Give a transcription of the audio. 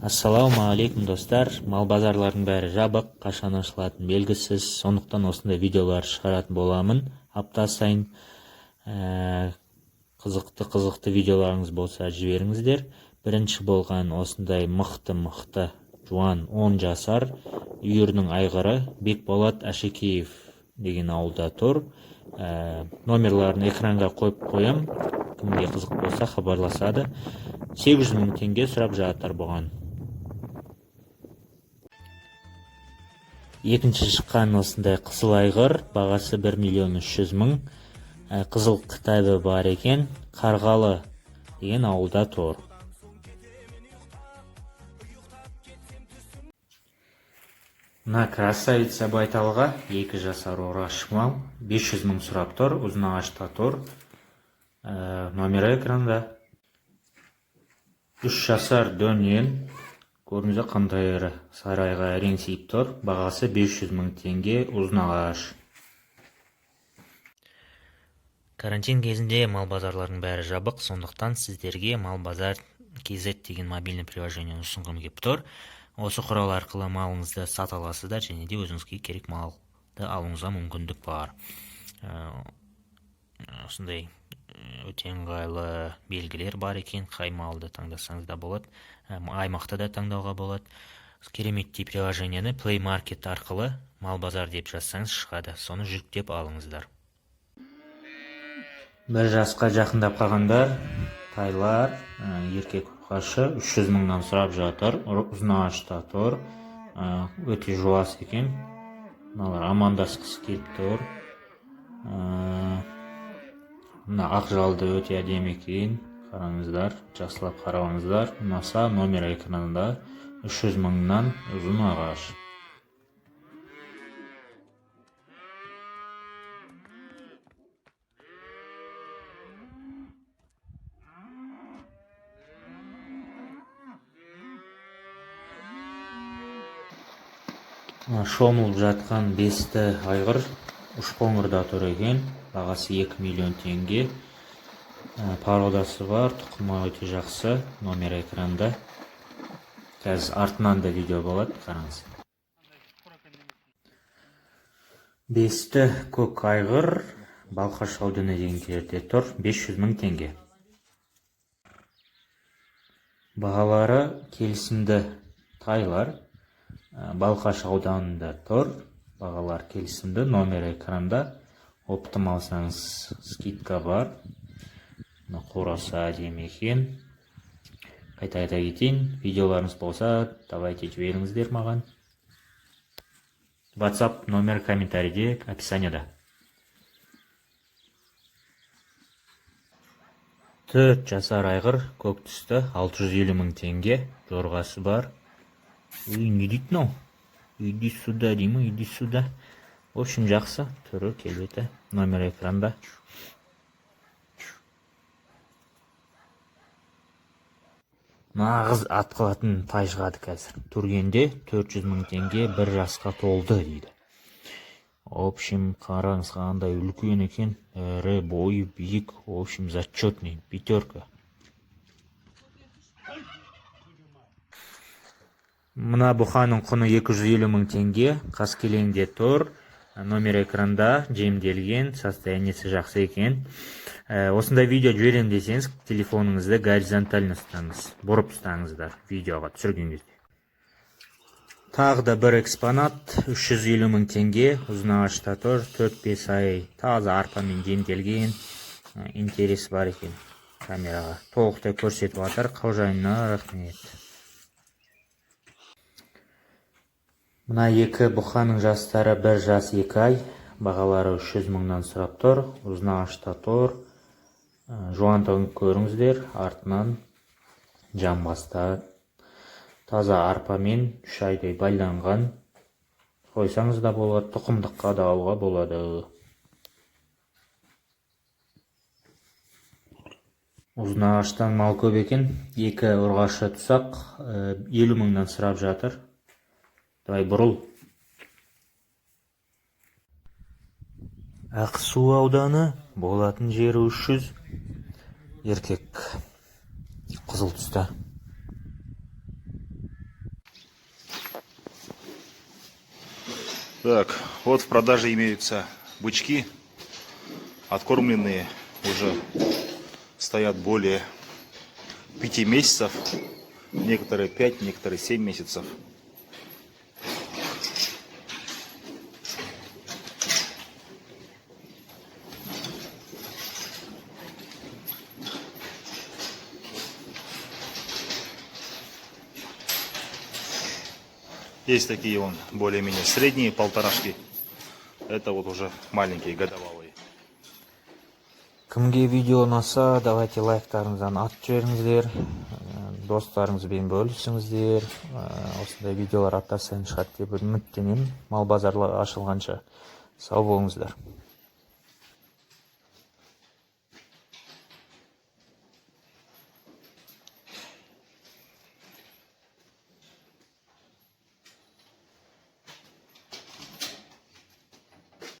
Ассалаумағалейкум, достар! Мал базарлардың бәрі жабық, қашан ашылатыны белгісіз. Сондықтан осындай видеолар шығаратын боламын апта сайын. Қызықты қызықты видеоларыңыз болса, жіберіңіздер. Бірінші болған осындай мықты мықты жуан 10 жасар үйірінің айғыры Бекболат Әшекеев деген ауылда тұр. Номерларын экранға қойып қоям, кімге қызық болса, хабарласады. 800 мың теңге сұрап жатыр бұған. Екінші шыққан осындай қызыл айғыр, бағасы 1 миллион 300 мың. Қызыл кітабы бар екен. Қарғалы деген ауылда тұр. Мына красавица байталға 2 жасар ұрғашы мал 500 мың сұрап тұр. Ұзынағашта тұр. Номері экранда. 3 жасар дөнен, көрдіңіздер, қандай ірі, сарайға әрең сиіп тұр. Бағасы 500 мың теңге, Ұзынағаш. Карантин кезінде мал базарлардың бәрі жабық, сондықтан сіздерге Мал базар kz деген мобильный приложение ұсынғым келіп тұр. Осы құрал арқылы малыңызды сата аласыздар және де өзіңізге керек малды алуыңызға мүмкіндік бар. Осындай өте ыңғайлы белгілер бар екен, қай малды таңдасаңыз да болады, аймақты да таңдауға болады. Кереметтей приложениені Play Market арқылы «Мал базар» деп жазсаңыз, шығады, соны жүктеп алыңыздар. 1 жасқа жақындап қалғандар тайлар, еркек ұрғашы 300 мыңнан сұрап жатыр. Ұзынағашта тұр. Өте жуас екен мыналар, амандасқысы келіп тұр. Мына ақ жалды өте әдемі екен, қараңыздар, жақсылап қараңыздар. Ұнаса, номер экранында, 300 мыңнан, Ұзынағаш. Шомылып жатқан бесті айғыр Үшқоңырда тұр екен, бағасы 2 миллион теңге. Породасы бар, тұқымы өте жақсы, номер экранда. Қазір артынан да видео болады, қараңыз. Бесті көк айғыр Балқаш ауданы деген жерде тұр, 500 мың теңге. Бағалары келісімді тайлар. Балқаш ауданында тұр, бағалар келісімді, номер экранда. Оптом алсаңыз, скидка бар. Мына қорасы әдемі екен. Қайта айта кетейін, видеоларыңыз болса, давайте, жіберіңіздер маған. WhatsApp номер комментарийде, описанияда. 4 жасар айғыр көк түсті, 650 мың теңге, жорғасы бар. Үй, не дейді мынау? «Иди сюда» дей ма? Иди сюда. В общем, жақсы түрі, келбеті, номер экранда. Нағыз ат қылатын тай шығады қазір түргенде, 400 мың теңге, 1 жасқа толды дейді. В общем, қараңыз, қандай үлкен екен, ірі, бойы биік. В общем, зачетный, пятерка. Мына бұқаның құны 250 мың теңге, Қаскелеңде тұр, номер экранда, жемделген, состояниесі жақсы екен. Осындай видео жіберемін десеңіз, телефоныңызды горизонтально ұстаңыз, бұрып ұстаңыздар видеоға түсірген кезде. Тағы да бір экспонат, 350 мың теңге, Ұзынағашта тұр, 4-5 ай, таза арпамен жемделген. Интерес бар екен, камераға толықтай көрсетіп жатыр. Қожайынына рахмет. Мына екі бұқаның жастары 1 жас 2 ай, бағалары 300 мыңнан сұрап тұр, Ұзынағашта тұр. Жуантығын көріңіздер, артынан жамбаста таза арпамен 3 айдай байланған. Қойсаңыз да болады, тұқымдыққа да алуға болады. Ұзынағаштан мал көп екен. Екі ұрғашы тұсақ, 50 мыңнан сұрап жатыр. Давай, бұрыл. Ақсу ауданы, болатын жері 300, еркек, қызыл түсті. Так, вот в продаже имеются бычки, откормленные, уже стоят более 5 месяцев, некоторые 5, некоторые 7 месяцев. Есть такие вон более-менее средние полторашки. Это вот уже маленькие годовалые. Кімге видео ұнаса, давайте лайктарыңыздан атып жіберіңіздер, достарыңызбен бөлісіңіздер. Осындай видеолар апта сайын шығады деп үміттенемін, мал базарлары ашылғанша. Сау болыңыздар.